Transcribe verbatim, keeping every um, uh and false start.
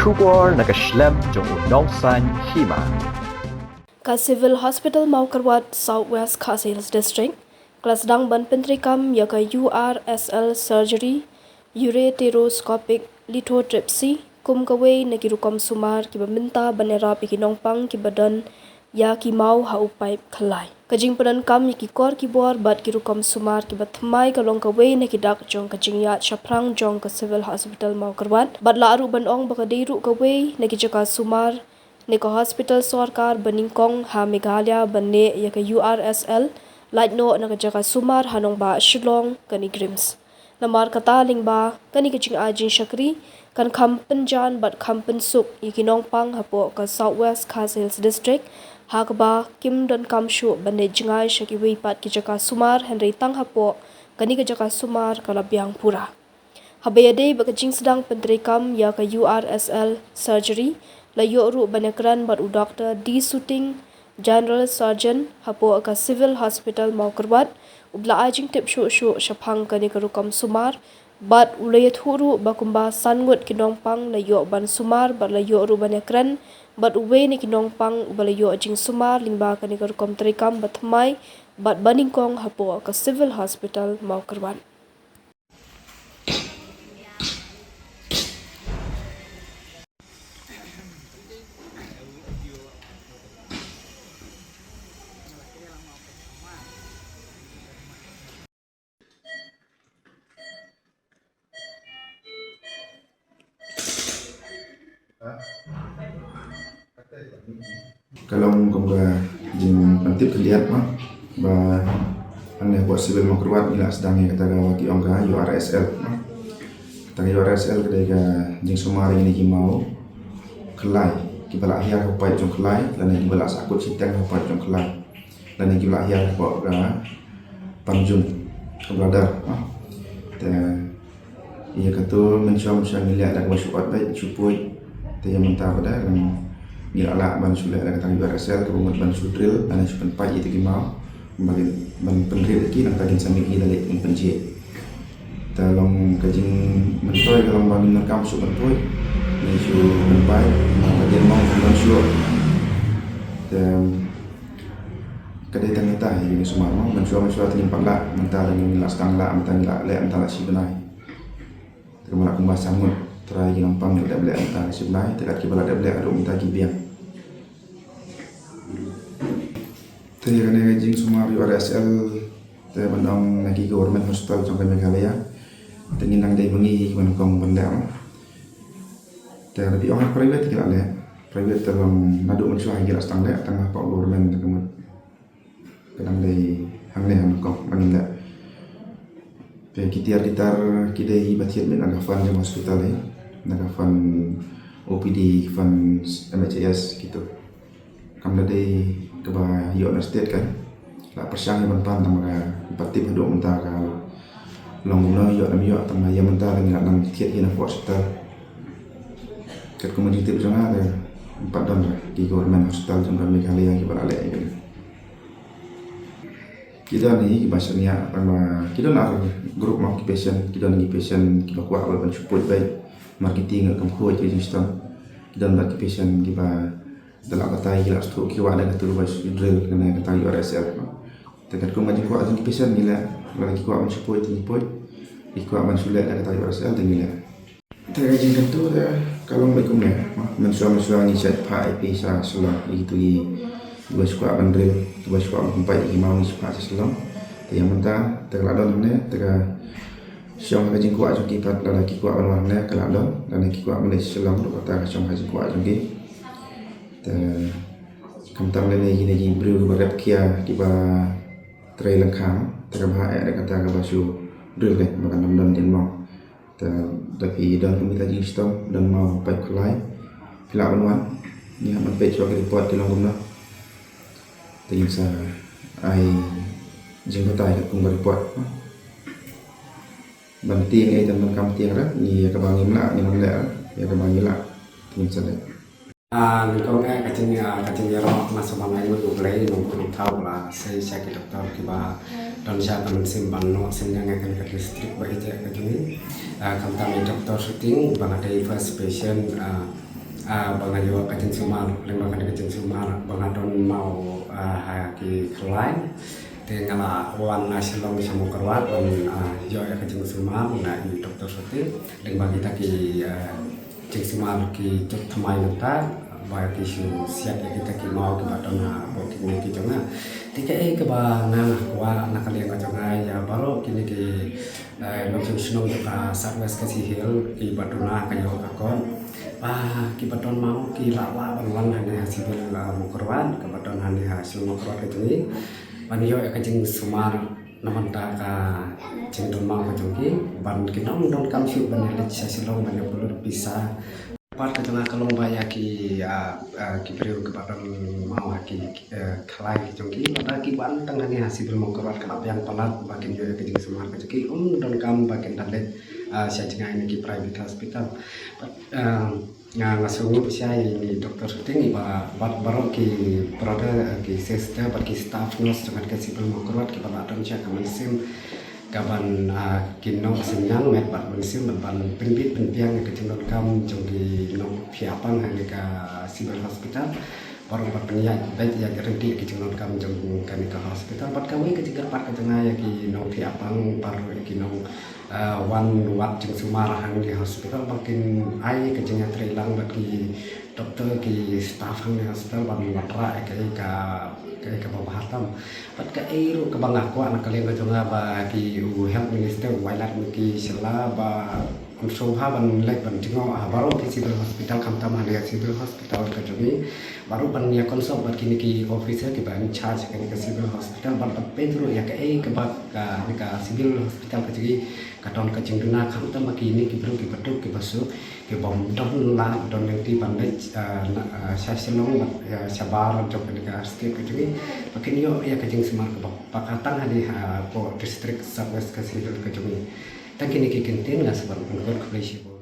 Khubor na ka shlem jong u nongsan hima. Ka Civil Hospital Mawkyrwat, South West Khasi Hills District, ka la sdang ban pyntreikam ïa ka U R S L surgery, ureteroscopic lithotripsy, kum kawei na ki rukom sumar kiba mynta ban ïarap ïa ki nongpang kiba don ïa ki maw ha u paip khlai. Ka jingpyndonkam ïa ki kor ki bor bad ki rukom sumar kiba thymmai ka long kawei na ki dak jong ka jingïaid shaphrang jong ka Civil Hospital Mawkyrwat, bad la ruh ban ong ba ka dei ruh kawei na ki jaka sumar ne ka hospital sorkar ba nyngkong ha Meghalaya ban leh ïa ka U R S L, lait noh na ka jaka sumar ha nongbah Shillong, kane ka RIMS. Namar kata lyngba kane ka jingai jingshakri kan kham pynjan bad kham pynsuk ïa ki nongpang hapoh ka South West Khasi Hills District, ha kaba kim donkam shuh ban leit jngai sha kiwei pat ki jaka sumar, hynrei tang hapoh kane ka jaka sumar ka la biang pura. Haba ïadei bad ka jingsdang pyntreikam ïa ka U R S L surgery, la ïoh ruh ban ïakren bad u Doktor D Suting, General Surgeon hapoh ka Civil Hospital Mawkyrwat, uba la ai jingtip shuh shuh shaphang kane ka rukom sumar, bad u la ïathuh ruh ba kumba san ngut ki nongpang la ïoh ban sumar bad la ïoh ruh ban ïakren bad uwei na ki nongpang uba la ïoh jingsumar lyngba kane ka rukom treikam ba thymmai bad ba nyngkong hapoh ka Civil Hospital Mawkyrwat. Ka long kum ka jingpyntip khyndiat ma ba hangne hapoh Civil Mawkyrwat ngi la sdang ïa kata ka ba ki ong ka U R S L ma. Kata ka U R S L ka dei ka jingsumar ïa kine ki maw khlai kiba la hiar ha u paip jong khlai lane kiba la sahkut shiteng ha u paip jong khlai. Lane ki la hiar hapoh ka panjung, ka bladder, ha. Te ïa kato mynshuwa mynshuwa ngi leh da kaba shu ot beit, shu puid. Te ïa mynta pat de ngi la lah ban shu leh da kata ka U R S L kaba mut ban shu drill lane shu pynpait ïa kita ki maw, ban, ban pynrit ïa ki, nangta kin sa mih ïa ki da leit ban pynjhieh. Te long ka jingmyntoi ka long ba ngim donkam shuh ban puid, ngin shu pynpait, nangta ka dien maw ngim don shuh. Te ka dei tang kata ïa kine ki sumar mo, mynshuwa mynshuwa te ngim pat lah, mynta te ngin lah sdang lah, mynta ngin lah leh mynta lah shi bnai. Te kumba lah kumba san ngut trai ki nongpang ngi la dep leh mynta lah shi bnai, te kat kiba la dep leh haduh mynta ki biang. Te ïa kane ka jingsumar U R S L te ban ong na ki government hospital jong ka Meghalaya, te ngin nang dei ma ngi kiba nyngkong ban leh mo. Te lada phi ong ha private te ki la leh, private te long naduh mynshuwa ki la sdang leh, tang hapoh government te ka mut ka dang dei hangne ha nyngkong ba ngin leh. Te ki tiar ki tar ki dei ba thied beit na ka fund jong hospital hi, na ka fund O P D, fund M H I S kito. Kam da dei kaba ïoh na state kan. La pyrshang ïa ban pan tang ba ka pat tip haduh mynta ka long kumno ïoh ne ym ïoh, tang ba ïa mynta la ngi la nang thied hi na ka hospital. Katkum ka jingtip jong nga te ym pat don re ki government hospital jong ka Meghalaya kiba la leh ïa kane. Ki don hi kiba shaniah tang ba ki don ar group mo ki patient, ki don ki patient kiba kwah ban shu puid beit. Namar kiti ngim khuid ki jingshitom. Ki don bad ki patient kiba da la batai ki la sdang ki kwah da katu ba shu drill kane kata U R S L. Te katkum ka jingkwah jong ki patient ngi leh, lada ki kwah ban shu puid te ngi puid, ki kwah ban shu leh da kata U R S L te ngi leh. Te ka jingkyntu te ka long beit kumne, mynshuwa mynshuwa ngi shait phah ïa phi sha Shillong, ïa kitu kiba shu kwah ban drill, kiba shu kwah ban pynpait ïa ki maw ngi shait phah sha Shillong. Te ïa mynta te ka la don hangne, te ka shong ha ka jingkwah jong ki pat, lada ki kwah ban wan hangne ka la don, lada ki kwah ban leit sha Shillong ruh kata ka shong ha ka jingkwah jong ki. Te khamtam lane kine ki briew kiba rep khia kiba trei lyngkha, te kaba hap eh da kata kaba shu drill ne ba kan ym don dien maw. Te da phi don kum kita jingshitom, don maw paip khlai, phi lah ban wan. Ngi hap ban peit shuwa ki report ki long kumno. Te ngin sa ai jingbatai katkum ka report. Ban tieng ei te ban kam tieng re, ngi ïa kaba ngim lah ngin ym leh re, ïa kaba ngi lah te ngin sa leh. Ah, nyngkong eh ka jing, ah, ka jingïaroh nga sa ban ai nguh ïa U Blei, nongpynlong thaw ba la sei sha ki doktor kiba Don sha ka mynsiem ban noh synñiang ïa kane ka district ba ïeit ka jong ngi. Ah, khamtam i Doctor Suting ba nga dei first patient, ah, ah, ba nga ïoh ka jingsumar, lyngba kane ka jingsumar ba nga don maw, ah, ha ki khlaiñ. Te nga la wan na Shillong sha Mawkyrwat ban, ah, ïoh ïa ka jingsumar na i Doctor Suting. Lyngba kita ki, ah, jingsumar ki jot thymmai nangta ba ki shu siat ïa kita ki maw kiba don hapoh ki kmie ki jong nga. Te kaei kaba nga kwah na ka liang ka jong nga ïa baroh kine ki, eh, nongshong shnong jong ka South West Khasi Hills kiba duna ka ïoh ka kot, ba kiba don maw ki lah lah ban wan hangne ha Civil, eh, Mawkyrwat, kaba don hangne ha Civil Mawkyrwat ka jong ngi, ban ïoh ïa ka jingsumar na bynta ka jingdon maw ka jong ki, ban kin ym donkam shuh ban ïaleit sha Shillong ban ïa pynlut pisa. Pat ka jong nga ka long ba ïa ki, ah, ah, ki briew kiba don maw ha ki, eh, khlaiñ ki jong ki, lada ki wan tang hangne ha Civil Mawkyrwat ka la biang palat ba kin ïoh ïa ka jingsumar ka jong ki, ym donkam ba kin da leit, ah, sha jngai na ki private hospital. But, ah, nga, nga sngewnguh shisha ïa i Doctor Suting, i ba, bad baroh ki brother, eh, ki sister bad ki staff nurse jong ka Civil Mawkyrwat kiba la don sha ka mynsiem ka ban, ah, kin noh synñiang met bad mynsiem bad ban pynbit pynbiang ïa ka jingdonkam jong ki nongpynïaid pang ha kane ka Civil Hospital. Baroh ban pynïaid beit ïaid ryntih ïa ka jingdonkam jong kane ka hospital. Bad kawei ka jingkyrpad ka jong nga ïa ki nongpynïaid pang, baroh ïa ki nong, ah, wan wad jingsumar hangne ha hospital ba kin ai ka jingïatreilang bad ki doctor, ki staff hangne ha hospital ban wanrah ïa kaei ka, kaei kaba bha tam. Bad kaei ruh kaba nga kwah na ka liang ka jong nga ba ki u Health Minister u Wailadmiki Shylla ba un sngewbha ban leit ban jngoh ha baroh ki Civil Hospital, khamtam hangne ha Civil Hospital ka jong ngi. Baroh ban ïa consult bad kine ki officer kiba in charge kane ka Civil Hospital bad ban peit ruh ïa kaei kaba ka, kane ka Civil Hospital ka jong ngi ka don ka jingduna, khamtam ba kine ki briew kiba duk kiba suk, kiba ym don lad don lynti ban leit, ah, na, ah, sha Shillong bad, ah, shabar jong kane ka state ka jong ngi, ba kin ïoh ïa ka jingsumar kaba paka tang hangne hapoh district South West Khasi Hills ka jong ngi. Tang kine ki kyntien, nga sa ban pynkhot, khublei shibun.